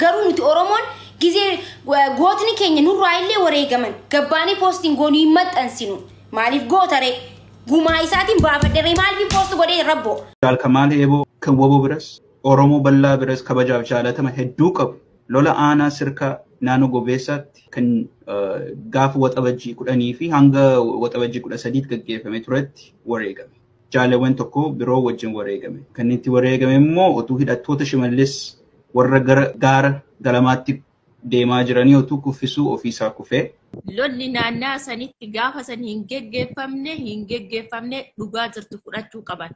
Garuu nuti Oromoon gizee gootni keenya nurraa illee wareegaman gabbaanii poostiin goonuu hin maxxansinu. Maaliif gootaree? Gumaa isaatiin baafadheree maaliif poost godhee rabboo? Jaal Kamaal Heeboo kan WBO biras Oromoo bal'aa biras kabajaaf jaalatama hedduu qabu. Lola aanaa sirkaa naannoo Gobeessaatti kan gaafa waxabajjii 10 fi hanga waxabajjii 13tti gaggeeffame turetti wareegame. Jaalawwan tokko biroo wajjin wareegame. Kan itti wareegame immoo otuu hidhattoota Shimallis warra gara gaara galamaatti deemaa jiranii otuu kuffisuu ofiisaa kufee. Lolli naannaa sanitti gaafa san hin geggeeffamne hin geggeeffamne dhugaa jirtu fudhachuu qaban.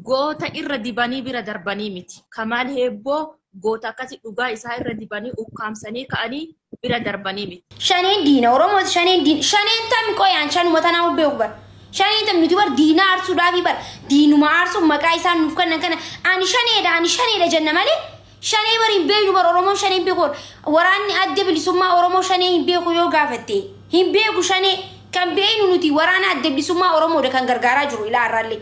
Goota irra dibanii bira darbanii miti. Kamaal Heebboo goota akkasi dhugaa isaa irra dibanii ukkaamsanii ka'anii bira darbanii miti. Shaneen diina Oromooti, shaneen diina, shaneen tami qoyaan shanuma tanaa beeku bar. Shaneen tami nuti bar diina aarsuudhaafi bar diinuma aarsuuf maqaa isaan nuuf kennan kana ani shaneedha ani shaneedha jenna malee shanee bar hin beeknu bar. Oromoon shanee hin beeku. Waraanni Adda Bilisummaa Oromoo shanee hin beeku yoo gaafatte hin beeku. Shanee kan beeknu nuti waraana Adda Bilisummaa Oromoodha kan gargaaraa jiru ilaa har'aallee.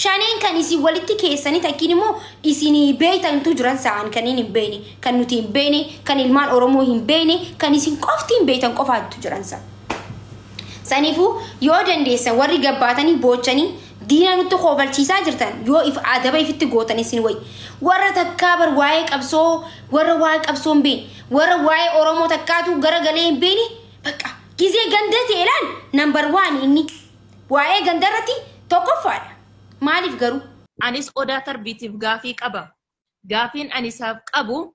Shaneen kan isin walitti keessanii takkiin immoo isin beektantu jiran sa'an kanneen hin beekne, kan nuti hin beekne, kan ilmaan Oromoo hin beekne, kan isin qofti hin beektan qofaatu jiran sa'a. Saniifuu yoo dandeessan warri gabbaatanii boochanii diina nutti koofalchiisaa jirtan yoo if adaba ifitti gootan isin wayi. Warra takkaa bar waa'ee qabsoo, warra waa'ee qabsoo hin beekne, warra waa'ee Oromoo takkaatu garagalee hin beekne, bakka gizee ganda ta'eedhaan number one inni waa'ee ganda irratti tokkoffaadha. Maaliif garuu? Anis Odaa Tarbiitiif gaafii qaba. Gaafiin ani isaaf qabu,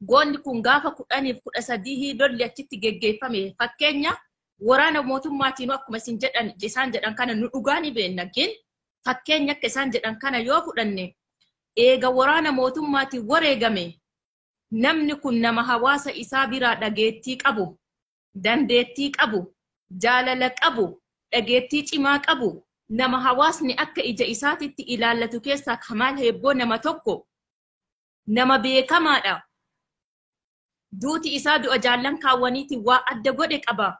goonni kun gaafa 10f 13 lolli achitti geggeeffame, fakkeenya waraana mootummaatiin akkuma isin jedhan isaan jedhan kana nu dhugaa ni beekna, gin fakkeenya akka isaan jedhan kana yoo fudhanne, eega waraana mootummaatiin wareegame, namni kun nama hawaasa isaa biraa dhageettii qabu, dandeettii qabu, jaalala qabu, dhageettii cimaa qabu, nama hawaasni akka ija isaatitti ilaallatu keessaa Kamaal Heebboo nama tokko, nama beekamaadha. Duuti isaa du'a jaallan kaawwaniitiin waa adda godhe qaba.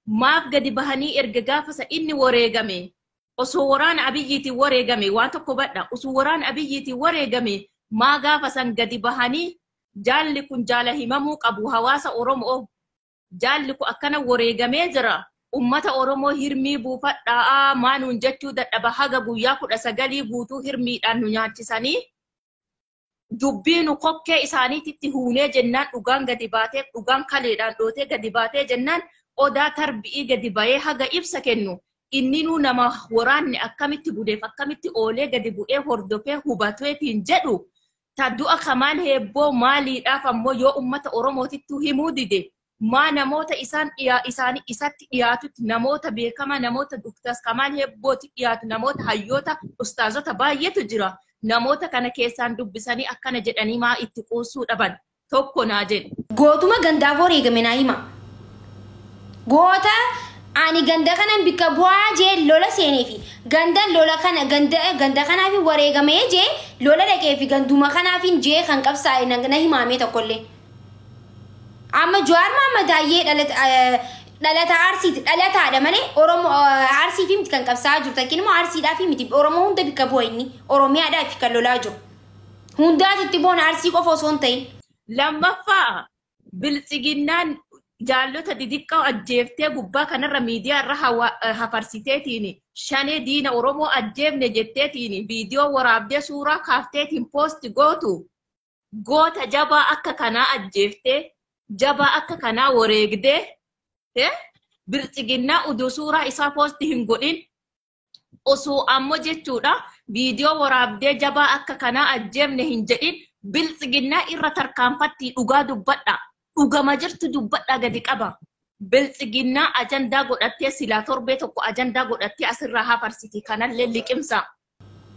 Maaf gadi bahanii erga gaafasa inni wareegame, osoo waraana Abiyyiitiin wareegame, waan tokko badha, osoo waraana Abiyyiitiin wareegame maa gaafa san gadi bahanii jaalli kun jaala himamuu qabu, hawaasa Oromoo jaalli kun akkana wareegamee jira, ummata Oromoo hirmii buufadhaa maanuun jechuu dadhaba? Haga guyyaa 19 guutuu hirmiidhaan nu nyaachisanii, dubbii nu kokkee isaaniititti huunee jennaan dhugaan gadi baatee, dhugaan kaleedhaan dhootee gadi baatee jennaan Odaa Tarbi'ii gadi bahee haga ibsa kennu, inninuu nama waraanni akkamitti buleef akkamitti oolee gadi bu'ee hordofee hubateetiin jedhu, ta du'a Kamaal Heebboo maaliidhaaf ammoo yoo ummata Oromootittuu himuu dide, maa namoota isaan isaanii isatti dhiyaatutti, namoota beekamaa, namoota Duktas Kamaal Heebbootti dhiyaatu, namoota hayyoota ustaazota baay'eetu jira, namoota kana keessaan dubbisanii akkana jedhanii maa itti quusuu dhaban? Tokko naa jedhu. Gootuma gandaaf wareegame naa hima. Goota ani ganda kanan bikka bu'aa jee lola seenee fi gandan lola kana ganda ganda kanaaf wareegamee jee lola dhaqee fi ganduma kanaaf jee kan qabsaa'e na himaamee tokkollee. Amma Jawaar Mahammad Daayyee dhalata Arsiiti, dhalataadha malee Oromoo Arsii fi miti kan qabsaa'aa jiru, takkiin immoo Arsiidhaa fi miti, Oromoo hunda bikka bu'a, inni Oromiyaadhaa fi kan lolaa jiru. Hundaati itti boona, Arsii qofa osoo hin ta'in. Lammaffaa, Biltsiginnaan jaallota didiqqoo ajjeeftee gubbaa kanarra miidiyaa irra hafarsiteetiin shanee diina Oromoo ajjeefne jetteetiin viidiyoo waraabdee suuraa kaafteetiin poosti gootu, goota jabaa akka kanaa ajjeeftee, jabaa akka kanaa wareegdee, Biltsiginnaa uduu suuraa isaa poosti hin godhin, osoo ammoo jechuudha viidiyoo waraabdee jabaa akka kanaa ajjeefne hin jedhin, Biltsiginnaa irra tarkaanfattii dhugaa dubbadha. Dhugama jirtu dubbadha, gadi qaba. Biltsiginnaa ajandaa godhattee silaa torbee tokko ajandaa godhattee asirraa hafarsiti, kanallee liqimsa.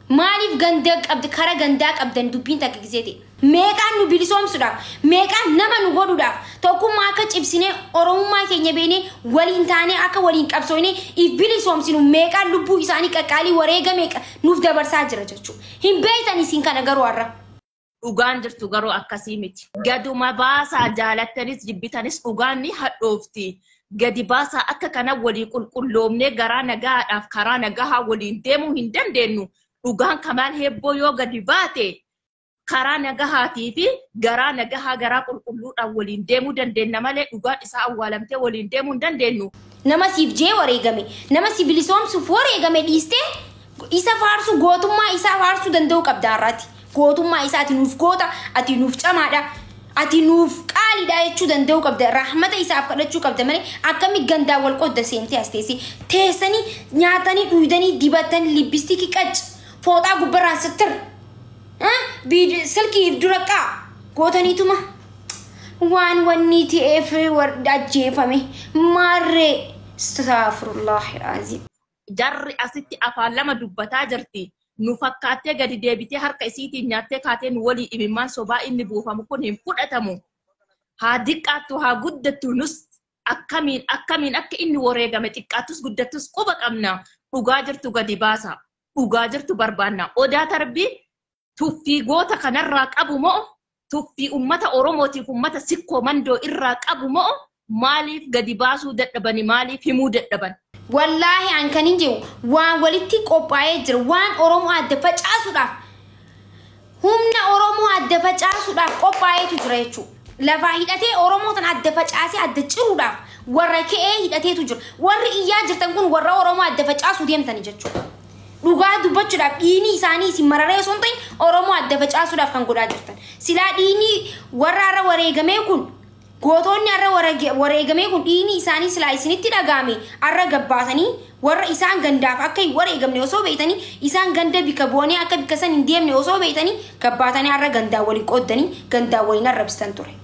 Maaliif ganda qabdi, kara gandaa qabdan dubbiin takka giseeti. Meeqaan nu bilisoomsuudhaaf, meeqaan nama nu godhuudhaaf, tokkummaa akka cibsinee Oromummaa keenya beenee waliin taanee akka waliin qabsoonee if bilisoomsinu meeqaan lubbuu isaanii qaqqaalii wareega meeqa nuuf dabarsaa jira jechuudha. Hin beektan isin kana garuu har'a. Dhugaan jirtu garuu akkasii miti. Gaduma baasaa, jaalattanis jibbitanis dhugaan ni hadhoofti. Gadi baasaa, akka kana walii qulqulloomnee garaa nagaadhaaf karaa nagahaa waliin deemuu hin dandeenyu. Dhugaan Kamaal Heebboo yoo gadi baate Karaa nagahaatii fi garaa nagahaa garaa qulqulluudhaan waliin deemuu dandeenya malee dhugaan isaa awwaalamtee waliin deemuu hin dandeenyu. Nama siif jee wareegame, nama si bilisoomsuuf wareegame dhiistee isa faarsu, gootummaa isaa faarsuu danda'uu qabda har'aati. Gootummaa isaa ati nuuf goota, ati nuuf camaadha, ati nuuf qaaliidha jechuu danda'uu qabda. Rahmata isaaf kadhachuu qabda malee akkami gandaa wal qoodda seentee as teessee teessanii nyaatanii dhuydanii dibatanii lippistiikii qacci fooxaa gubbarraan sittir silkii dura qaa gootaniituma waan wanni ta'eef ajjeefame maarree astaghfirullahi alazim. Jarri asitti afaan lama dubbataa jirti. Nu fakkaattee gadi deebitee harka isiitiin nyaattee kaatee nu walii imimmaan sobaa inni buufamu kun hin fudhatamu. Haa diqqaattu haa guddattu nus akkamiin akkamiin akka inni wareegame xiqqaattus guddattus quba qabna. Dhugaa jirtu gadi baasa. Dhugaa jirtu barbaanna. Odaa Tarbii tuffii goota kanarraa qabu moo tuffii uummata Oromootiif uummata Sikkoo Mandoo irraa qabu moo maaliif gadi baasuu dadhabani maaliif himuu dadhaban? Wallaahi an kan hin jiru waan walitti qophaa'ee jira, waan Oromoo adda facaasuudhaaf, humna Oromoo adda facaasuudhaaf qophaa'eetu jira jechuudha. Lafaa hidhatee Oromoo tan adda facaasee adda ciruudhaaf warra ka'ee hidhateetu jira. Warri iyyaa jirtan kun warra Oromoo adda facaasuu deemtani jechuudha. Dhugaa dubbachuudhaaf dhiini isaanii isin mararee osoo hin ta'in Oromoo adda facaasuudhaaf kan godhaa jirtan. Silaa dhiini warra har'a wareegamee kun, gootonni har'a wareegamee kun dhiini isaanii silaa isinitti dhaga'ame har'a gabbaatanii warra isaan gandaaf akka hin wareegamne osoo beeytanii, isaan ganda bika bu'anii akka bika san hin deemne osoo beeytanii gabbaatanii har'a gandaa waliin qooddanii gandaa waliin arrabsitan ture.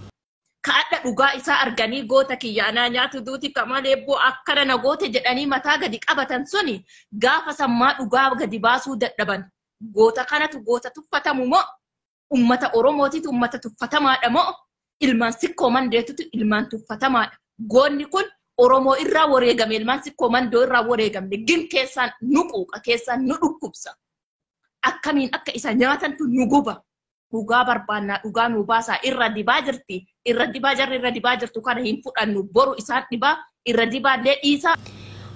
Kaadha dhugaa isaa arganii goota kiyyaanaa nyaatu duuti kamalee boo akkana na goote jedhanii mataa gadi qabatan suni gaafa sammaa dhugaa gadi baasuu dadhaban. Goota kanatu goota tuffatamu moo ummata Oromootitu ummata tuffatamaadha moo ilmaan Sikkoo Mandeetutu ilmaan tuffatamaadha. Goonni kun Oromoo irraa wareegame, ilmaan Sikkoo Mandoo irraa wareegamne gin keessaan nu quuqa, keessaan nu dhukkubsa. Akkamiin akka isa nyaatantu nu guba. Dhugaa barbaannaa, dhugaa nu baasaa. Irra dibaa jirti. Irra dibaa jarri irra dibaa jirtu kana hin fudhannu. Boru isaan dhibaa irra dibaallee dhiisaa.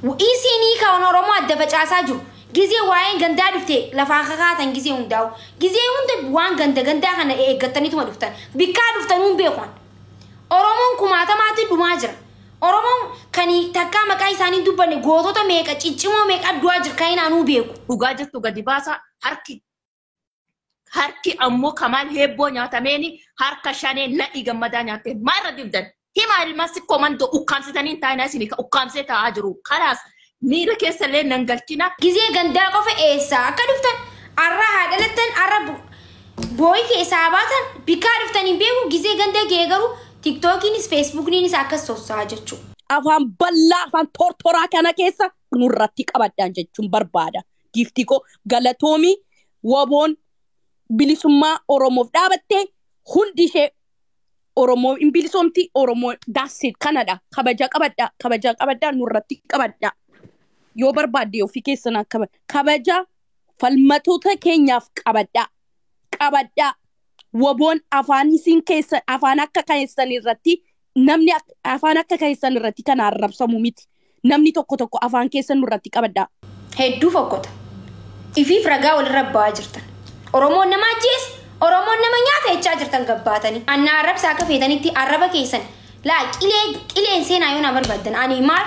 Isinii kan Oromoo adda facaasaa jiru. Gizee waa'een gandaa dhufte lafaa kakaatan gizee hundaa'u. Gizee hunda waan ganda gandaa kana eeggataniituma dhuftan. Bikkaa dhuftan hun beekan. Oromoon kumaatamaatti dhumaa jira. Oromoon kan takkaa maqaa isaanii dubbanne gootota meeqa ciccimoo meeqa du'aa jira kan anuu beeku. Dhugaa jirtu gadi baasaa. Harki ammoo Kamaal Heebboo nyaatameeni harka shanee Nadhii Gammadaa nyaattee maa irra dibdan? Himaa ilmaan Sikkoo Mandoo ukkaamsitanii hin taa'inaa isinii ka ukkaamsee taa'aa jiru. Kanaas miira keessallee nan galchina. Gizee gandaa qofa eessaa akka dhuftan arra haa dhalattan arra booyi keessaa baatan bikkaa dhuftan hin beeku. Gizee ganda ga'ee garuu tiktookiinis feesbuukniinis akkas sosso'aa jechuudha. Afaan bal'aa afaan tortoraa kana keessa nurratti qabadhaan jechuun barbaada. Giiftii koo galatoomii waboon bilisummaa Oromoof dhaabattee hundi ishee Oromoo hin bilisoomti, Oromoo daasii kanadha. Kabaja qabadha, kabaja qabadha, nurratti qabadha. Yoo barbaadde ofii keessan akka kabaja falmatoota keenyaaf qabadha. Qabadha. Waboon afaan isin keessa afaan akka keessan irratti namni afaan akka keessan irratti kan arrabsamu miti. Namni tokko tokko afaan keessan nurratti qabadha. Hedduu fokkota. Ifiif ragaa walirra ba'aa jirtan. Oromoon nama ajjeese, Oromoon nama nyaata jechaa jirtan gabbaatanii. Anna arrabsa akka feetanitti arraba keessan. Laa qilee qileen seenaa yoo na barbaaddan ani maal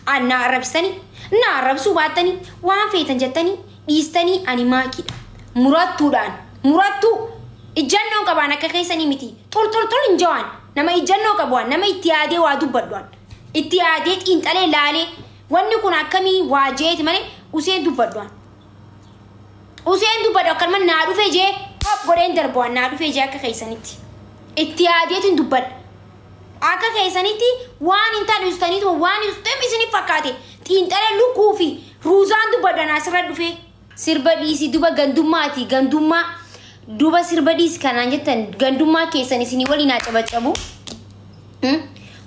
anna arrabsanii na arrabsuu baattanii waan feetan jettanii dhiistanii ani maakiidha. Murattuudhaan murattuu ijjannoon qabaan akka keessanii miti. Tol tol tol hin jawaan nama ijjannoo qabuwaan nama itti yaadee waa dubbadhuwaan itti yaadee xiinxalee laalee wanni kun akkamii waa jeeti malee useen dubbadhuwaan. Useen dubbadhu akkanuma naa dhufee jee hop godheen darbuwaan naa dhufee jee akka keessanitti. Itti yaadeetiin dubbadha. Akka keessanitti waan hin taane ustaniituma waan ustem isiniif fakkaate xiinxalee lukkuu fi ruuzaan dubbadha naa asirra dhufee. Sirba dhiisii duba gandummaati gandummaa duba sirba dhiisi kanaan jettan gandummaa keessan isinii waliin haa cabacabu.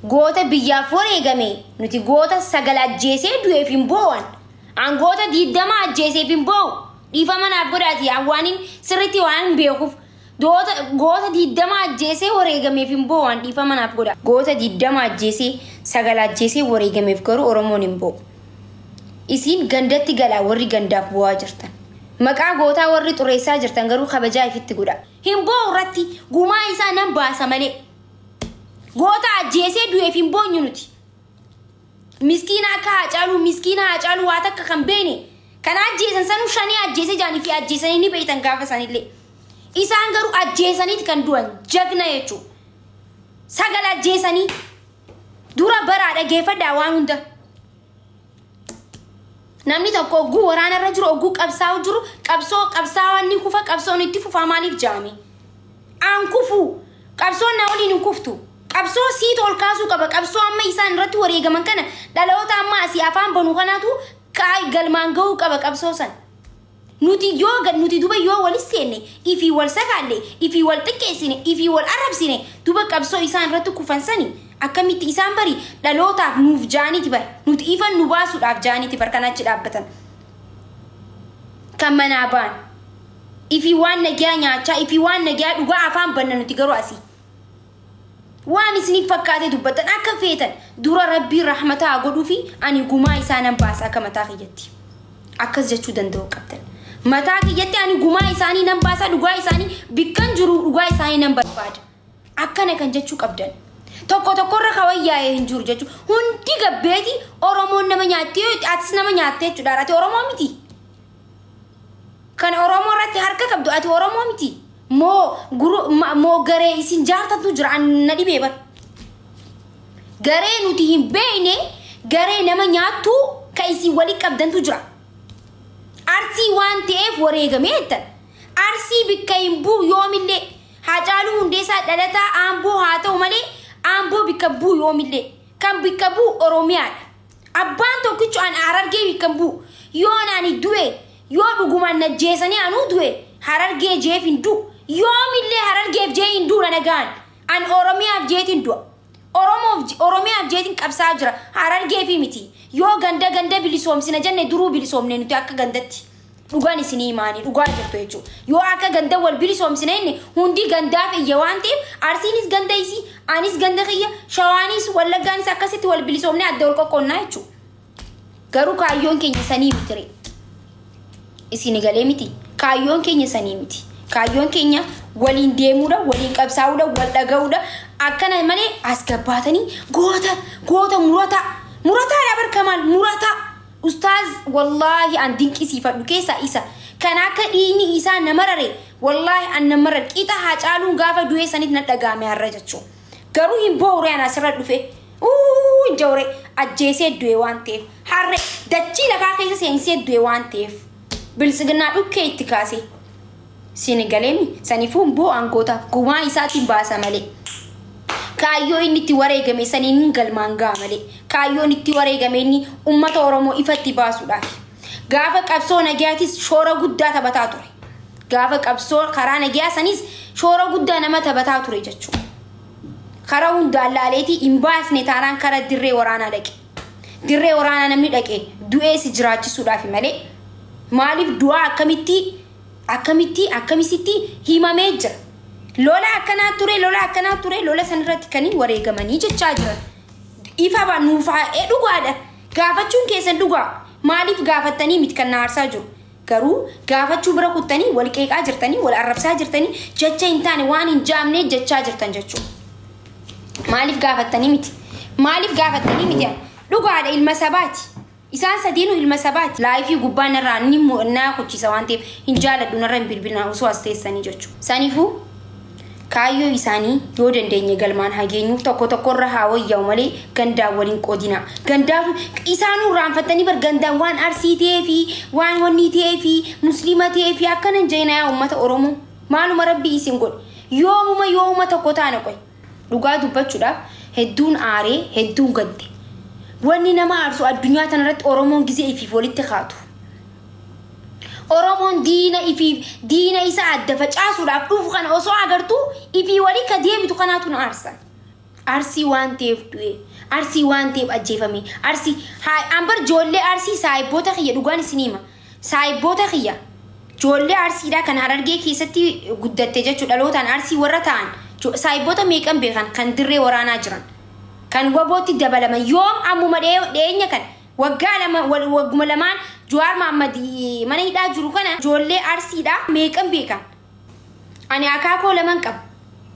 Goota biyyaaf wareegame nuti goota 9 ajjeesee du'eef hin boo'an. An goota 20 ajjeeseef hin boo'u. Dhiifama naaf godhaati waan sirriitti waan hin beekuuf. Goota 20 ajjeesee wareegameef hin boo'an dhiifama naaf godha. Goota 20 ajjeesee 9 ajjeesee wareegameef garuu Oromoon hin boo'u. Isin gandatti galaa warri gandaaf bu'aa jirtan. Maqaa gootaa warri xureessaa jirtan garuu kabajaa ifitti godha. Hin boo'u irratti gumaa isaa nan baasa malee. Goota ajjeesee du'eef hin boonyu nuti. Miskiina akka Haacaaluu, miskiina Haacaaluu waa takka kan beene. Kan ajjeesan sanuu shanii ajjeese jaanii fi ajjeesanii ni beektan gaafa sanillee. Isaan garuu ajjeesaniiti kan du'an jagna jechuudha. Sagal ajjeesanii dura baraa dhageeffadhaa waan hunda. Namni tokko ogguu waraanarra jiru, ogguu qabsaa'u jiru, qabsoo qabsaa'aan ni kufa, qabsoon itti fufaa maaliif jaame? Aan kufu, qabsoon na waliin hin kuftu. Qabsoo siit ol kaasuu qaba. Qabsoo amma isaan irratti wareegaman kana dhaloota amma asii afaan banu kanaatu kaay galmaan gahuu qaba qabsoo san. Nuti yoo nuti duba yoo wal seenne, ifii wal sakaalle, ifii wal xiqqeessine, ifii wal arrabsine, duba qabsoo isaan irratti kufan sani akkamitti isaan bari dhalootaaf nuuf jaaniiti bar, nuti ifan nu baasuudhaaf jaaniiti bar kan achi dhaabbatan. Kan manaa ba'an ifii waan nagiyaa nyaachaa, ifii waan nagiyaa dhugaa afaan banna nuti garuu asii. Waan isiniif fakkaatee dubbattan akka feetan dura rabbiin rahmataa haa godhuu fi ani gumaa isaa nan baasa akka mataa kiyyatti. Akkas jechuu danda'u qabdan. Mataa kiyyatti ani gumaa isaanii nan baasa, dhugaa isaanii bikkan jiru dhugaa isaanii nan barbaada. Akkana kan jechuu qabdan. Tokko tokkorra kawayyaa'ee hin jiru jechuudha. Hundi gabbeeti Oromoon nama nyaattee, atis nama nyaattee jechuudha. Ati Oromoo miti. Kan Oromoo irratti harka qabdu ati Oromoo miti. Moo guru moo garee isin jaartatu jira na dhibee bar. Garee nuti hin beekne, garee nama nyaattu ka isin walii qabdantu jira. Arsii waan ta'eef wareegamee jettan. Arsii bikka hin bu'u yoomillee. Haacaaluu Hundeessaa dhalataa Amboo haa ta'u malee Amboo bikka bu'u yoomillee. Kan bikka bu'u Oromiyaadha. Abbaan tokkichu an Harargee bikka bu'u. Yoo ani du'e, yoo dhugumaan na jeesanii anuu du'e, Harargee jeef hin du'u. Yoomillee Harargeef jee hin du'u na nagaan. An Oromiyaaf jeetiin du'a. Oromoof Oromiyaaf jeetiin qabsaa jira. Harargeefi miti. Yoo ganda ganda bilisoomsina jenne duruu bilisoomne nuti akka gandatti. Dhugaan isinii himaanii dhugaa jirtu jechuudha. Yoo akka ganda wal bilisoomsina jenne hundi gandaaf iyya waan ta'eef Arsiinis ganda isii, anis ganda kiyya, Shawaanis Wallaggaanis akkasitti wal bilisoomne adda wal qoqqoonnaa jechuudha. Garuu kaayyoon keenya sanii miti ree. Isin galee miti. Kaayyoon keenya sanii miti. Kaayyoon keenya waliin deemuudha, waliin qabsaa'uudha, wal dhaga'uudha. Akkana malee as gabbaatanii goota goota murataa murataadha barkamaan murataa. Ustaaz wallaahi an dinqisiifadhu keessaa isa. Kan akka dhiigni isaa nama rare wallaahi an nama rare qixa Haacaaluun gaafa du'ee sanitti na dhaga'ame har'a jechuudha. Garuu hin boo'ure an asirra dhufe. Uuu jawre ajjeesee du'e waan ta'eef. Harre dachii lafaa keessa seensee du'e waan ta'eef. Bilisiginnaa dhukkee itti kaase. Siin galeemi saniifuu hin boo'an gootaaf gumaa isaatiin baasa malee. Kaayyoo inni itti wareegame saniin hin galmaan ga'a malee. Kaayyoon itti wareegame inni uummata Oromoo ifatti baasuudhaaf. Gaafa qabsoo nagayaatis shoora guddaa taphataa ture. Gaafa qabsoo karaa nagayaa sanis shoora guddaa nama taphataa ture jechuudha. Karaa hundaan laaleetii hin baasne taanaan karaa dirree waraanaa dhaqe. Dirree waraanaa namni dhaqe du'ee si jiraachisuudhaaf malee. Maaliif du'aa akkamitti akkamitti akkamisitti himamee jira. Lola akkanaa ture, lola akkanaa ture, lola sanarratti kan wareegamanii jechaa jiran. Ifa ba nuufaa dhugaadha. Gaafachuun keessan dhugaa. Maaliif gaafattanii miti kan na aarsaa jiru? Garuu gaafachuu bira kuttanii wal qeeqaa jirtanii, wal arrabsaa jirtanii, jecha hin taane waan hin jaamne jechaa jirtan jechuudha. Maaliif gaafattanii miti? Maaliif gaafattanii miti? Dhugaadha ilma sabaati. Isaan sadiinuu ilma sabaati. Laayifii gubbaa narraa ni na kuchisa waan ta'eef hin jaaladhu narra hin bilbilinaa osoo as teessanii jechuudha. Saniifuu kaayyoo isaanii yoo dandeenye galmaan haa geenyu, tokko tokkorra haa wayyaa'u malee gandaan waliin qoodina. Gandaaf isaanuu raanfatanii bar gandaan waan Arsii ta'ee fi waan wanni ta'ee fi Musliima ta'ee fi akkana hin jeenaa yaa uummata Oromoo. Maaluma rabbi isin godhe. Yoomuma yoomuma tokko taana qoy. Dhugaa dubbachuudhaaf hedduun aaree hedduun gadde. Wanni nama aarsu addunyaa tanarratti Oromoon gizee ifiif walitti kaatu. Oromoon diina ifiif diina isa adda facaasuudhaaf dhufu kana osoo agartuu ifii walii ka deebitu kanaatu na aarsa. Arsii waan ta'eef du'e, Arsii waan ta'eef ajjeefame, Arsii ambar ijoollee Arsii saayibboota kiyya dhugaan isin hima. Saayibboota kiyya ijoollee Arsiidhaa kan Harargee keessatti guddatte jechuudha dhalootaan Arsii warra ta'an saayibboota meeqan beekan kan dirree waraanaa jiran. Kan wabootti dabalaman yoom ammuma dhiyeenya kan waggaa lama wagguma lamaan Jawaar Mahammad mana hidhaa jiru kana ijoollee Arsiidha meeqan beekan. Ani akaakoo laman qaba.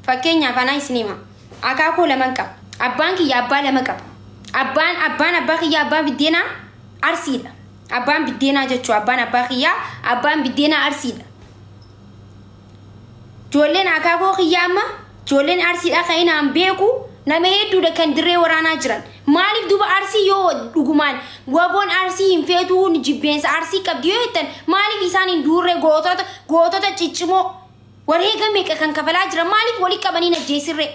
Fakkeenyaaf anaa isin hima. Akaakoo laman qaba. Abbaan kiyya abbaa lama qaba. Abbaan abbaa kiyya abbaan biddeenaa Arsiidha. Abbaan biddeenaa jechuun abbaan abbaa kiyyaa abbaan biddeenaa Arsiidha. Ijoolleen akaakoo kiyyaa amma ijoolleen Arsiidha kan inaan beeku nama hedduudha kan dirree waraanaa jiran. Maaliif duuba Arsii yoo dhugumaan waboon Arsii hin feetuu jibbeensa Arsii qabdi yoo jettan maaliif isaan hin duurre gootota ciccimoo wareega meeqa kan kafalaa jiran maaliif walii qabanii najjeesirree?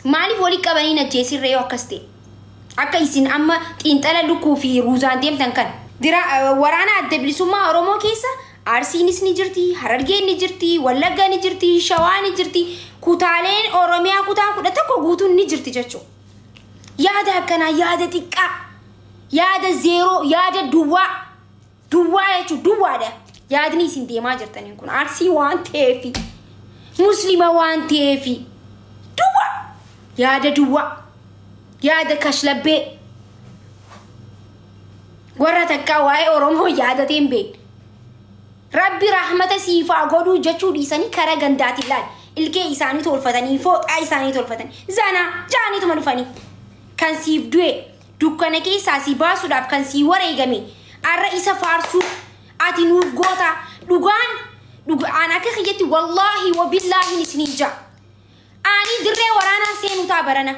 Maaliif walii qabanii najjeesirree yoo akkas ta'e? Akka isin amma xiinxala lukkuu fi ruuzaan deemtan kan. Waraana adda bilisummaa Oromoo keessa Arsiinis ni jirti, Harargeen ni jirti, Wallagga ni jirti, Shawaa ni jirti, kutaaleen Oromiyaa kutaa 11 guutuun ni jirti jechuudha. Yaada akkanaa yaada xiqqaa, yaada zeeroo, yaada duwwaa, duwwaa jechuun duwwaadha. Yaadni isin deemaa jirtaniin kun Arsii waan ta'eefi, Muslima waan ta'eefi, duwwaa, yaada duwwaa, yaada kashlabbee. Warra takkaa waa'ee Oromoo yaadatee hin beekne. Rabbi rahmata siifaa godhuu jechuu dhiisanii karaa gandaatiin laal. Ilkee isaanii tolfatanii, fooxaa isaanii tolfatanii, zanaa jaaniituma dhufanii. Kan siif du'e dukkana keessaa si baasuudhaaf kan sii wareegame arra isa faarsuu ati nuuf goota dhugaan akka kiyyatti wallaahi wabillaahi isiniin ja'a. Ani dirree waraanaa seenuu taa barana.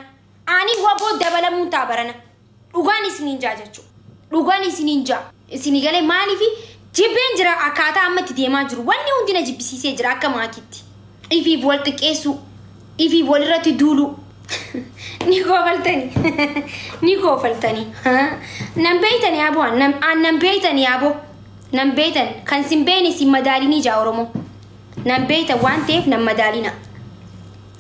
Ani waboo dabalamuu taa barana. Dhugaan isiniin ja'a jechuudha. Dhugaan isiniin ja'a. Isinii galee maaliifi jibbeen jira akkaataa amma itti deemaa jiru. Wanni hundi na jibbisiisee jira akka maakitti. Ifiif wal xiqqeessuu, ifiif walirratti duuluu. Ni koofaltanii. Ni koofaltanii. Nan beeytanii aboo nan beeytanii aboo. Nan beeytan kan sin beeyne sin madaalinii jaa Oromoo. Nan beeytan waan ta'eef nan madaalina.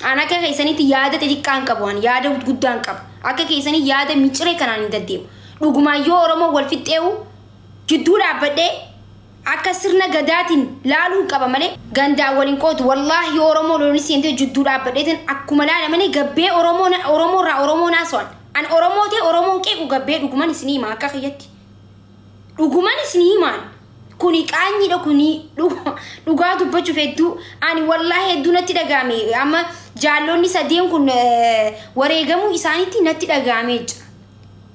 An akka keessanitti yaada xixiqqaan qabu an yaada guddaan qabu. Akka keessanii yaada miciree kanaan hin deddeemu. Dhugumaan yoo Oromoo wal fixxeewu jidduu dhaabbadhee akka sirna gadaatiin laaluu qaba malee gandaan waliin qootu. Wallaahi yoo Oromoo lolni seentee jidduu dhaabbadheetiin akkuma laalamanii gabbee Oromoo irraa Oromoo naasa'an. An Oromoo ta'e Oromoon qeequ gabbee dhuguman isinii hima akka kiyyatti. Dhuguman isinii himaan. Kuni qaanyiidha kuni dhugaa dubbachuuf hedduu ani wallaahi hedduu natti dhagahame. Amma jaallonni sadeen kun wareegamuu isaaniitti natti dhagahamee jira.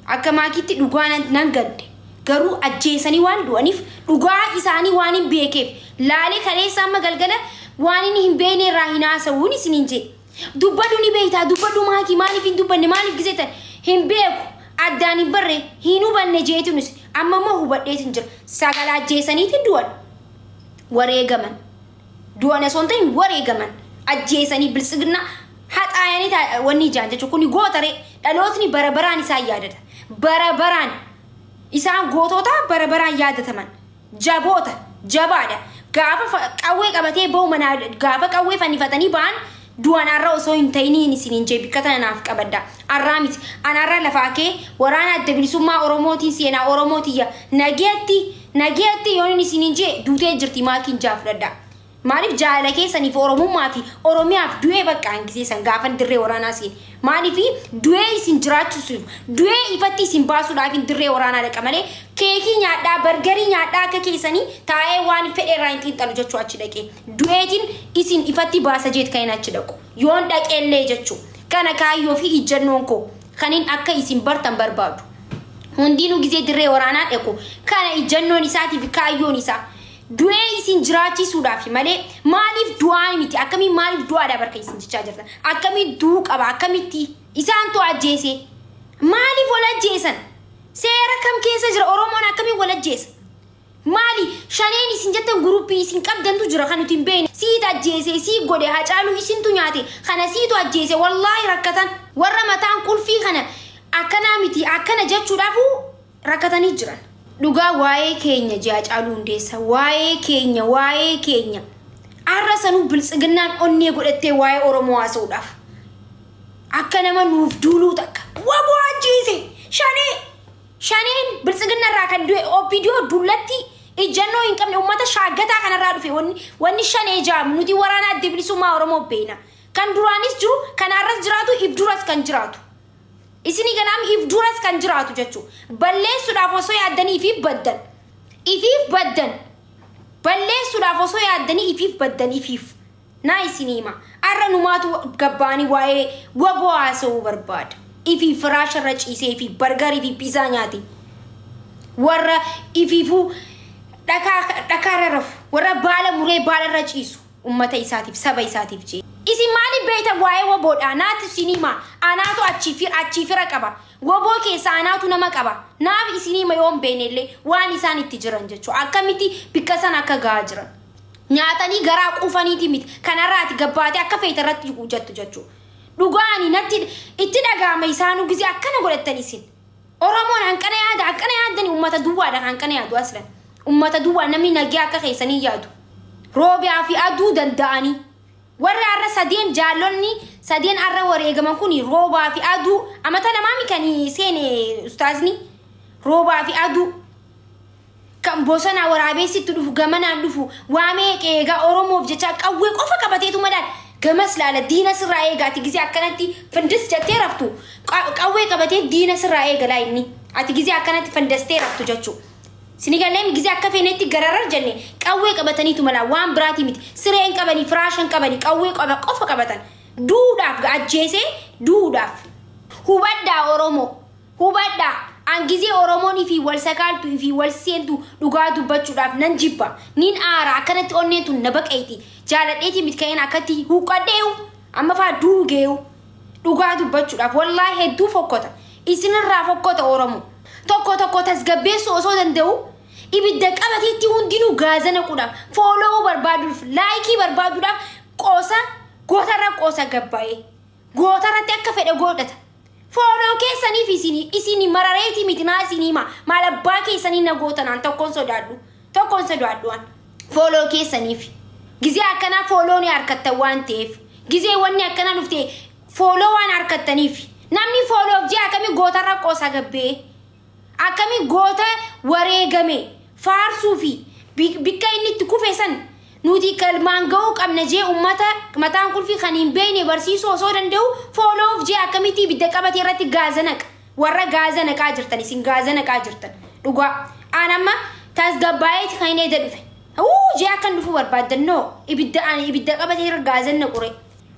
Akka maakitti dhugaa nan gadde. Garuu ajjeesanii waan du'aniif dhugaa isaanii waan hin beekeef laalee kaleessa amma galgala waan inni hin beekne irraa hin haasawuun isiniin jedhe. Dubbadhu ni beektaa dubbadhu maakii maaliif hin dubbanne maaliif giseetan hin beeku addaan hin barre hin hubanne jeetuunis amma immoo hubadheetin jira. Sagala ajjeesaniitiin du'an wareegaman du'an osoo hin ta'in wareegaman ajjeesanii biltsiginnaa haxaayanii wanni ijaan jechuun kuni gootaree dhalootni bara baraan isaan yaadata bara baraan. Isaan gootota bara baraan yaadataman jaboota jabaadha. Gaafa qawwee qabatee bahu manaa gaafa qawwee fannifatanii ba'an du'an arra osoo hin ta'iniin isiniin jee bikka tana naaf qabadda. Arraa miti an arra lafaa kee waraana adda bilisummaa Oromootiin seenaa Oromootiyya nageetti yoon isiniin jee duutee jirti maakiin jaa fudhadha. Maaliif jaalala keessaniif Oromummaa fi Oromiyaaf du'ee bakka hangiseessan gaafan dirree waraanaa seen. Maaliif du'ee isin jiraachisuuf du'ee ifatti isin baasuudhaaf dirree waraanaa dhaqa malee keekii nyaadhaa bargarii nyaadhaa akka keessanii taa'ee waan fedhe irraa hin xiinxalu jechuu achi dhaqee. Du'eetiin isin ifatti baasa jeet kan achi dhaqu. Yoon dhaqeellee jechuu. Kana kaayyoo fi ijjannoon koo kanin akka isin bartan barbaadu. Hundinuu gizee dirree waraanaa dhaqu. Kana ijjannoon isaatii fi kaayyoon isaa. Du'ee isin jiraachisuudhaaf malee maaliif du'aa miti akkamiin maaliif du'aadha barka isin jechaa jirtan akkamiin du'uu qaba akkamitti isaantu ajjeese maaliif wal ajjeesan seera kam keessa jira Oromoon akkamiin wal ajjeesa maali shaneen isin jettan guruppii isin qabdantu jira kan nuti hin beekne siit ajjeese sii godhe Hacaaluu isintu nyaate kana siitu ajjeese wallaahi rakkatan warra mataan qulfii kana akkanaa miti akkana jechuudhaafu rakkatanii jiran. Dhugaa waa'ee keenya jee Hacaaluu Hundeessaa waa'ee keenya arra sanuu biltsiginnaan onnee godhattee waa'ee Oromoo haasa'uudhaaf akka nama nuuf duuluu takka waboo ajjeese shaneen biltsiginna irraa kan du'e OPDO dullatti ijjannoo hin qabne uummata shaaggataa kanarraa dhufe wanni shanee jaamu nuti waraana adda bilisummaa Oromoo beekna kan duraanis jiru kan arras jiraatu if duras kan jiraatu. Isinii ganaam if duras kan jiraatu jechuudha. Balleessuudhaaf osoo yaaddanii fi baddan. Ifiif baddan. Balleessuudhaaf osoo yaaddanii ifiif baddan ifiif. Naa isinii hima. Arra numaatu gabbaanii waa'ee waboo haasa'uu barbaada. Ifiif firaasharra ciisee ifiif bargarii fi piizaa nyaate. Warra ifiifuu dhakaarra rafu. Warra baala muree baalarra ciisu. Ummata isaatiif saba isaatiif jee. Isin maaliif beektan waa'ee waboodha? Naatu isinii hima. Anaatu achii fira qaba. Waboo keessa anaatu nama qaba. Naaf isinii hima yoo hin beekne illee waan isaan itti jiran jechuudha. Akkamitti bikka sana akka gahaa jiran. Nyaatanii garaa quufaniiti miti. Kanarraati gabbaatee akka feete irratti jettu jechuudha. Dhugaani natti itti dhaga'ama isaanuu gisee akkana godhattan isin. Oromoon hanqana yaada akkana yaaddani uummata duwwaadha hanqana yaadu aslan. Uummata duwwaa namni nagee akka keessanii yaadu. Roobiyaa fi aduu danda'anii. Warri har'a sadeen jaallonni sadeen har'a wareegaman kun roobaa fi aduu amata lamaami kan seene ustaazni. Roobaa fi aduu. Kan bosonaa waraabeessitti dhufu gamanaan dhufu waamee qeegaa Oromoof jecha qawwee qofa qabateetu madaal gamas laala diina sirraa eegaati gisee akkanatti findis jettee raftu qawwee qabatee diina sirraa eegalaa inni ati gisee akkanatti findastee raftu jechuu. Sinigalee gisee akka feenetti gararar jenne qawwee qabataniitu mala waan biraatii miti siree hin qabanii firaasha hin qabanii qawwee qofa qabatan duudhaaf ajjeesee duudhaaf. Hubadhaa Oromoo hubadhaa. Angizee Oromoon ifii wal sakaaltu ifii wal seentu dhugaa dubbachuudhaaf nan jibba. Nin aara akkanatti onneen tun na baqeeti. Jaaladheeti miti ka'een akkatti huuqadheewu amma faa duugeewu dhugaa dubbachuudhaaf wallaahi hedduu fokkota. Isinirraa fokkota Oromoo. Tokko tokko tasgabbeessuu osoo danda'u ibidda qabateetti hundinuu gaaza naquudhaaf fooloo barbaaduudhaaf laayikii barbaaduudhaaf qoosa gootarra qoosa gabbaa'ee gootarratti akka fedhe godhata. Fooloo keessaniif isinii marareetii miti naa isinii hima. Maal abbaa keessanii na gootanaan tokkoon sodaadhu an. Fooloo keessaniif. Gizee akkanaa fooloo ni harkattan waan ta'eef. Gizee wanni akkanaa dhufte fooloo waan harkattaniif. Namni fooloof jee akkamii gootarra qoosa gabbee. Akkamii goota wareegame faarsuu fi bikka inni itti kufe san nuti kalmaan ga'uu qabna jee uummata mataan qulfii kan hin beekne barsiisuu osoo danda'u fooloof jee akkamitti ibidda qabatee irratti gaaza naqa. Warra gaaza naqaa jirtan isin gaaza naqaa jirtan dhugaa. Aan amma tasgabbaa'eeti kan inni edda dhufe. Jee akkan dhufu barbaaddan noo ibidda ani ibidda qabatee irra gaaza naqure.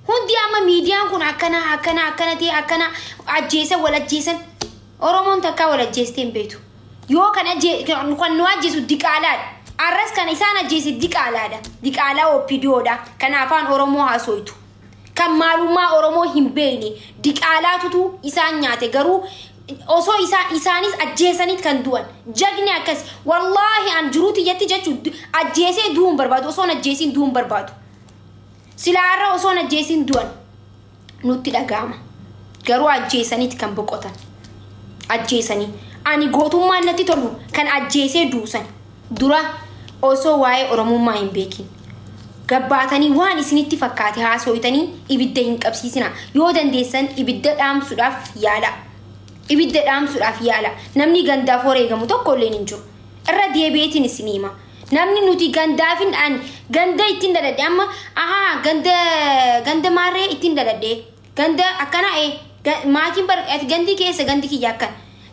Hundi amma miidiyaan kun akkana akkana akkana ta'e akkana ajjeesan wal ajjeesan. Oromoon takkaa wal ajjeestee hin beektu. Yoo kan nu ajjeesu diqaalaadha. Arras kan isaan ajjeese diqaalaadha. Diqaalaa OPDOdha. Kan afaan Oromoo haasoitu. Kan maalummaa Oromoo hin beekne diqaalaatutu isaan nyaate garuu osoo isaanis ajjeesaniit kan du'an. Jagni akkas wallaahi an jiruuti jetti jechuun ajjeesee du'uun barbaadu osoon ajjeesiin du'uun barbaadu. Silaarra osoon ajjeesiin du'an nutti dhaga'ama. Garuu ajjeesaniit kan boqotan. Ajjeesanii. Ani gootummaan natti tolu kan ajjeesee duusan. Dura osoo waa'ee Oromummaa hin beekin. Gabbaatanii waan isinitti fakkaate haasoytanii ibidda hin qabsiisina. Yoo dandeessan ibidda dhaamsuudhaaf yaala. Ibidda dhaamsuudhaaf yaala. Namni gandaaf wareegamu tokko illee hin jiru. Irra deebi'eetiin isin hima. Namni nuti gandaaf hin dhaan ganda ittiin daladhe amma ahaa ganda maarree ittiin daladhe ganda akkana maatiin gandi keessa gandi kiyya akkan.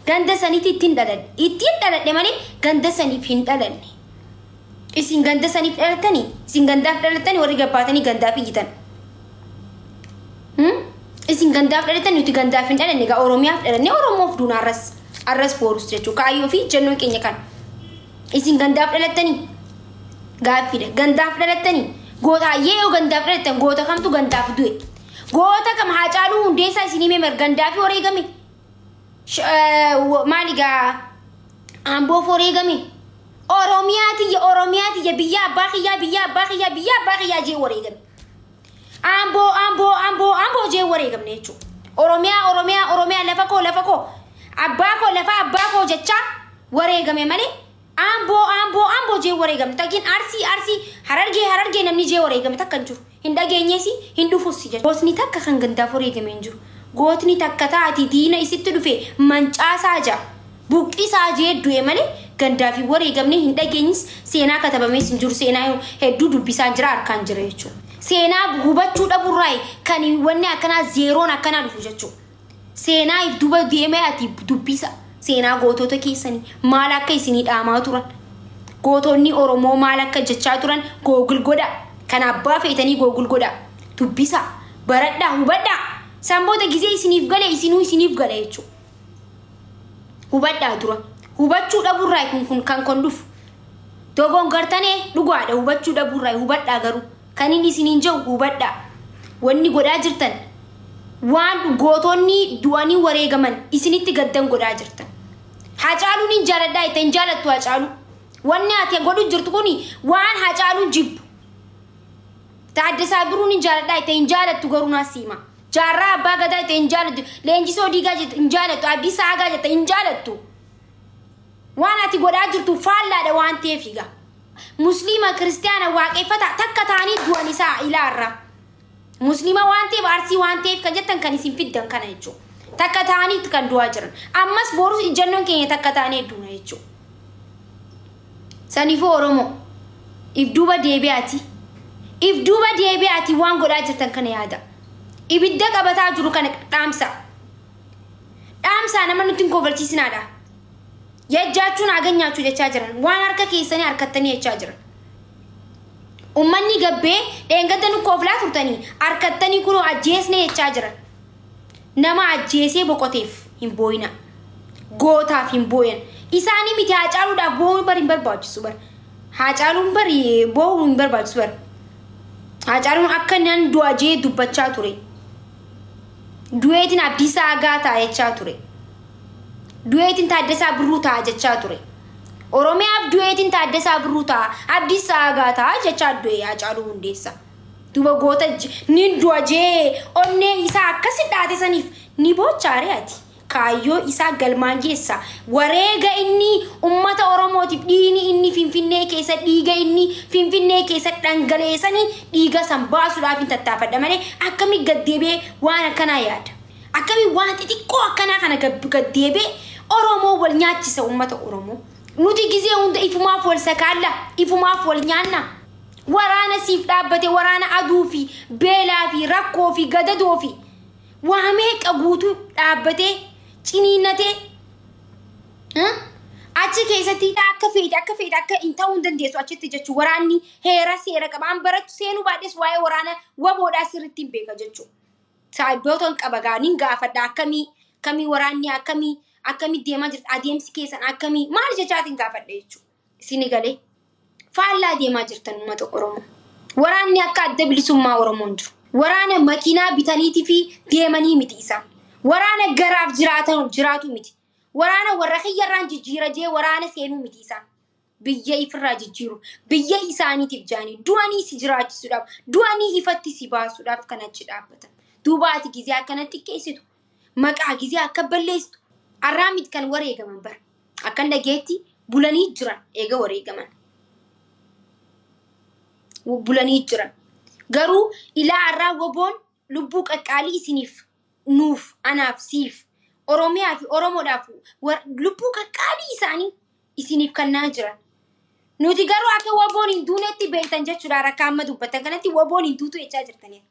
Ganda saniitti ittiin dhaladhe. Ittiin dhaladhe malee ganda saniif hin dhalanne. Isin ganda saniif dhalattanii? Isin gandaaf dhalattanii warri gabbaatanii gandaaf iyyitan. Isin gandaaf dhalattanii nuti gandaaf hin dhalanne egaa Oromiyaaf dhalanne Oromoof duuna arras boorus jechuudha. Kaayyoo fi jennoon keenya kana. Isin gandaaf dhalattanii? Gaaffiidha. Gandaaf dhalattanii? Goota hayyee yoo gandaaf dhalattan goota kamtu gandaaf du'e? Goota kam Haacaaluu Hundeessaa isin himee gandaaf wareegame? Maali gaa amboof wareegame? Oromiyaa tiyya Oromiyaa tiyya biyya abbaa kiyyaa biyya abbaa kiyyaa biyya abbaa kiyyaa jee wareegame. Amboo amboo amboo amboo jee wareegamne jechuudha. Oromiyaa Oromiyaa Oromiyaa lafa koo abbaa koo lafa abbaa koo jechaa wareegame malee amboo amboo amboo jee wareegamne. Takiin arsii arsii harargee harargee namni jee wareegame takka hin jiru. Hin dhageenyeesi hin dhufus jechuudha. Gootni takka kan gandaaf wareegame hin jiru. Gootni takka taati diina isitti dhufe mancaasaa jaa. Buqqisaa jee du'e malee gandaaf wareegamne hin dhageenyis seenaa katabamees hin jiru. Seenaa hedduu dubbisaa jira harkaan jira jechuudha. Seenaa hubachuu dhabuurraa kan wanni akkanaa zeeroon akkanaa dhufu jechuudha. Seenaa if duuba deemee ati dubbisa. Seenaa gootota keessanii maal akka isinii dhaamaa turan. Gootonni Oromoo maal akka jechaa turan Google godha. Kan abbaa feetanii Google godha. Dubbisa. Baradhaa, hubadhaa. San booda gizee isiniif gale, isinuu isiniif gala jechuudha. Hubadhaa dura. Hubachuu dhabuurraa kun kan dhufu. Dogongartanee dhugaadha, hubachuu dhabuurraa. Hubadhaa garuu. Kan inni isiniin jiru hubadhaa. Wanni godhaa jirtan waan gootonni du'anii wareegaman isinitti gaddan godhaa jirtan. Hacaaluun hin jaaladhaa itti hin jaalattu Hacaaluu. Wanni ati godhu jirtu kuni waan Hacaaluun jibbu. Taaddasaa Biruun hin jaaladhaa itti hin jaalattu garuu naas hima. Jaarraa Abbaa Gadaa itti hin jaalattu. Leenjisoo Diigaa jette hin jaalattu. Abdiisaa Aagaa jette hin jaalattu. Waan ati godhaa jirtu faallaadha waan ta'eef egaa. Musliima, Kiristiyaana, waaqeffata takka ta'anii du'an isaa ilaarra. Musliima waan ta'eef, Arsii waan ta'eef kan jettan kan isin fiddan kana jechuudha. Takka ta'anii kan du'aa jiran. Ammas borus ijjannoon keenya takka ta'anii duuna jechuudha. Saniifuu Oromoo, if duuba deebi'aati. If duuba deebi'aati, waan godhaa jirtan kana yaada. Ibidda qabataa jiru kana dhaamsa. Dhaamsaa, nama nutti hin kofalchiisinaadha. Yajjaachuun haganyaachuu jechaa jiran. Waan harka keessanii harkattanii jechaa jiran. Uummanni gabbee dheengadda nu kooflaa turtanii harkattanii kunoo ajjeesne jechaa jiran. Nama ajjeesee boqoteef hin boo'ina. Gootaaf hin boo'in. Isaanii miti, Haacaaluudhaaf boo'uun bar hin barbaachisu bar. Haacaaluun bar boo'uun hin barbaachisu bar. Haacaaluun akka nan du'a jee dubbachaa ture. Du'eetiin Abdiisaa Aagaa ta'a jechaa ture. Du'eetiin Taaddasaa Birruu ta'a jechaa ture. Oromiyaaf du'eetiin Taaddasaa Birruu ta'a, Abdiisaa Aagaa ta'a jechaa du'e Haacaaluu Hundeessaa. Duba goota ni du'a jee onnee isaa akkasi dhaate saniif ni boochaare ati. Kaayyoo isaa galmaan geessa. Wareega inni ummata Oromootiif, dhiigni inni Finfinnee keessa, dhiiga inni Finfinnee keessa dhangaleessanii, dhiiga san baasuudhaaf hin tattaafadha malee akkamii gaddeebi'ee waan akkanaa yaada? Akkamii waan xixiqqoo akkanaa kana gaddeebi'ee Oromoo wal nyaachisa, ummata Oromoo? Nuti gizee hunda ifumaaf wal sakaalla, ifumaaf wal nyaanna. Waraana siif dhaabbate, waraana aduu fi beelaa fi rakkoo fi gadadoo fi waa meeqa guutuu dhaabbatee ciniinnatee achi keessatti akka feete akka feete akka hin ta'uu hin dandeessu achitti jechuun. Waraanni heera seera qaba. An barachuu seenuu baadhes waa'ee waraana waboodhaa sirriitti hin beeka jechuudha. Saayibootan qaba gaaniin gaafadha, akkamii akkamii waraanni akkamii akkamii deemaa jirti, adeemsi keessan akkamii, maal jechaatiin gaafadha jechuudha. Isini galee faallaa deemaa jirtan, uummata Oromoo. Waraanni akka Adda Bilisummaa Oromoo hin jiru. Waraana makiinaa bitaniitii fi deemanii miti isaan. Waraana garaaf jiraatan jiraatu miti. Waraana warra kiyyarraan jijjiira jee waraana seenuu miti isaan. Biyya ifirraa jijjiiru. Biyya isaaniitiif jaanii du'anii si jiraachisuudhaaf, du'anii ifatti si baasuudhaaf kan achi dhaabbatan. Duuba ati gizee akkanatti xiqqeessitu. Maqaa gizee akka balleessitu. Arraa miti kan wareegaman bara. Akkan dhageetti bulanii jiran eega wareegaman. Bulanii jiran. Garuu ilaa har'aa woboon lubbuu qaqqaalii isiniif, nuuf, anaaf, siif, Oromiyaa fi Oromoodhaaf lubbuu qaqqaalii isaanii isiniif kennaa jiran. Nuti garuu akka woboon hin duunetti beektan jechuudha. Rakka amma dubbatan kanatti woboon hin duutu jechaa jirtanii.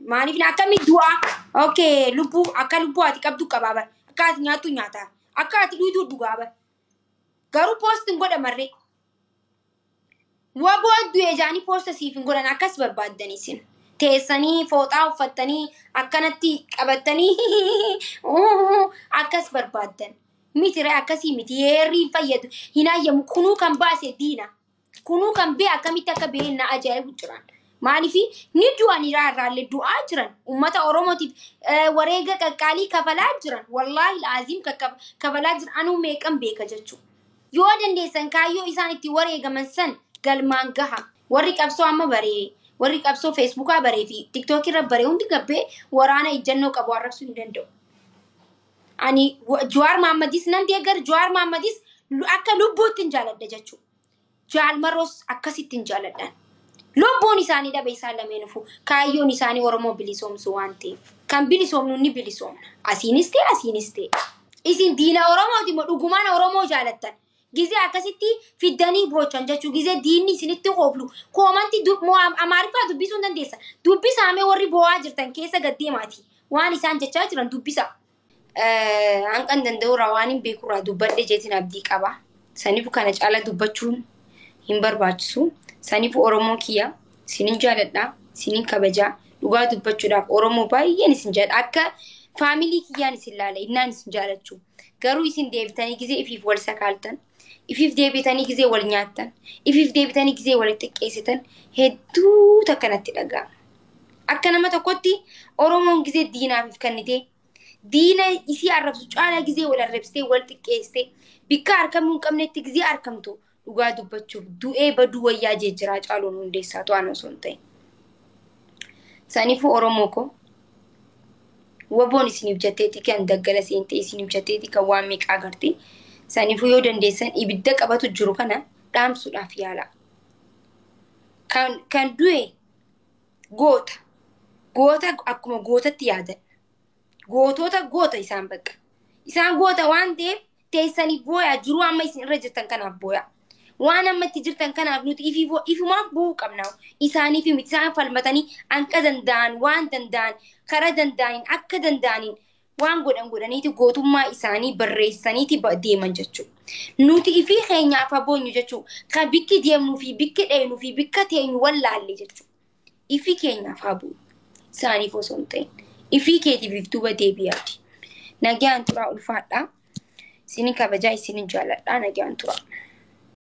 Maaliif akkamii du'aa? Okay, lubbuu akka lubbuu ati qabdu qabaa bara. Akka ati nyaattu nyaataa. Akka ati dhugdu dhugaa bara. Garuu post hin godhamarree. Waboo du'e jaanii post siif hin godhan, akkas barbaaddan isin. Teessanii fooxaa uffattanii akkanatti qabattanii akkas barbaaddan. Miti ree, akkasii miti, heerri hin fayyadu, hin hayyamu. Kunuu kan baase diina. Kunuu kan bee akkamitti akka ba'een na ajaa'ibu jiran. Maaliif ni du'an irraallee du'aa jiran, uummata Oromootiif wareega qaqqaalii kafalaa jiran, wallaahi laaziim kafalaa jiran, anuu meeqan beeka jechuudha. Yoo dandeessan kaayyoo isaan itti wareegaman san galmaan gaha. Warri qabsoo amma baree, warri qabsoo Feesbuukaa baree fi Tiktookii irra baree hundi gabbee waraana ijjannoo qabu arrabsuu hin danda'u. Ani Jawaar Mahammadis nan deeggar, Jawaar Mahammadis akka lubbuutti hin jaaladha jechuudha. Jaal Marroos akkasitti hin jaaladhan. Lubbuun isaanii dhabe isaan lameenufu kaayyoon isaanii Oromoo bilisoomsu waan ta'eef. Kan bilisoomnu ni bilisoomna. Asiinis ta'e, asiinis ta'e. Isin diina Oromooti moo dhugumaan Oromoo jaalattan? Gizee akkasitti fiddanii boochan jechuu, gizee diinni isinitti hooflu comment Amaariffaa dubbisuu hin dandeessa. Dubbisaamee, warri bo'aa jirtan keessa gaddeemaati. Waan isaan jechaa jiran dubbisa. Hanqan danda'urraa waan hin beekurraa dubbadhe jeetiin abdii qaba. Saniif kana caala dubbachuun Hin barbaachisu. Saniif Oromoo kiyya isinin jaaladha, isinin kabajaa. Dhugaa dubbachuudhaaf Oromoo baay'een isin jaaladha. Akka faamilii kiyyaan isin laala, innaan isin jaalachuu. Garuu isin deebitanii gizee ifiif wal sakaaltan, ifiif deebitanii gizee wal nyaattan, ifiif deebitanii gizee wal xiqqeessitan hedduu takka natti dhaga'ama. Akka nama tokkotti Oromoon gizee diinaaf if kennitee diina isii arrabsu caalaa gizee wal arrabsitee wal xiqqeessitee bikka argamuu hin qabnetti gizee argamtu dhugaa dubbachuuf du'ee baduu wayyaa jejjiraa caaluun hundeessaa to'an osoo hin ta'in. Saniifuu Oromoo koo waboon isiniif jetteeti kan daggala seentee isiniif jetteeti kan waan meeqaa agartee. Saniifuu yoo dandeessan ibidda qabatu jiru kana dhaamsuudhaaf yaala. Kan du'e goota. Goota akkuma gootatti yaadan. Gootota goota isaan bakka. Isaan goota waan ta'eef teessanii booyaa jiruu amma isin irra jirtan kanaaf booyaa. Waan amma itti jirtan kanaaf nuti ifumaaf bu'uu qabna. Isaaniif miti isaan falmatanii hanqa danda'an waan danda'an karaa danda'aniin akka danda'aniin waan godhan godhaniiti gootummaa isaanii barreessaniiti deeman jechuudha. Nuti ifii keenyaaf haboonyu jechuudha. Kan bikki deemnuu fi bikki dheenuu fi bikka teenyu wallaalle jechuudha. Ifii keenyaaf haa bu'u. Isaaniif osoo hin ta'in. Ifii keetiif if duuba deebi'aati. Nagaan turaa, ulfaadhaa. Isinin kabajaa, isinin jaaladhaa. Nagaan turaa.